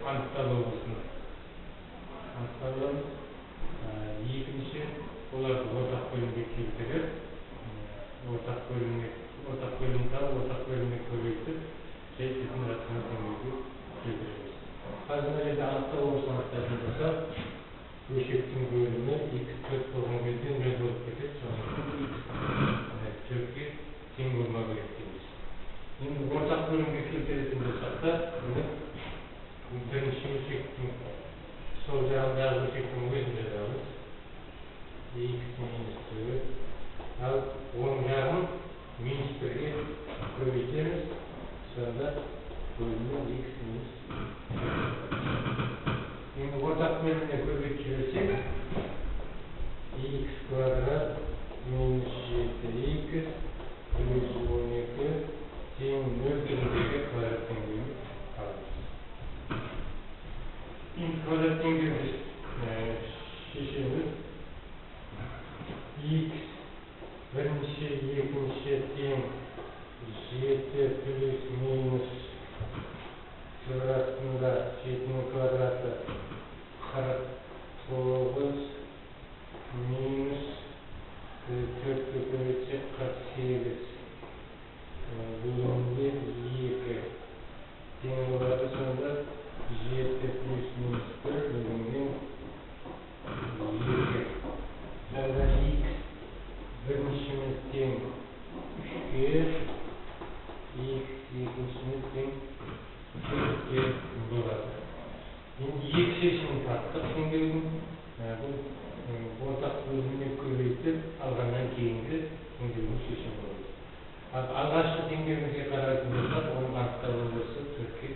Анықталу облысын анықтап аламыз. Екінші, оларды ортақ бөлімге келтіріп, ортақ бөлім тауып, ортақ бөлімге көбейтіп, жай бүтін рационал теңдеуге келтіреміз. Қазір мына жерде анықтау облысын анықтайтын болсақ, бөлшектің бөлімі х 4 болған кезде 0 болып кетеді, сондықтан х 4-ке тең болмау керек дейміз. Енді ортақ бөлімге келтіретін болсақ та, бұны бірінші бөлшектің сол жағындағы бөлшектің өзін жазамыз. Х минус 4, ал оң жағын минус 1-ге көбейтеміз, сонда бөлімі х минус 4. Енді ортақ бөліміне көбейтіп жіберсек, х квадрат минус 7х плюс 12 тең 0 түріндегі квадрат теңдеуін аламыз. Енді квадрат теңдеуді шешеміз. Х бірінші, екінші тең 7 плюс минус квадратында 7-нің квадраты 49 минус 4-ке көбейтсек 48 бөлінген 2 тең болады, сонда 7 плюс минус 1 бөлінген 2. Сонда х біріншіміз тең 3-ке, х екіншіміз тең 4-ке болады. Енді екі шешімін таптық теңдеудің. Бұл ортақ бөліміне көбейтіп алғаннан кейінгі теңдеудің шешімі болады. Ал алғашқы теңдеуімізге қарайтын болсақ, оның анықталу облысы 4-ке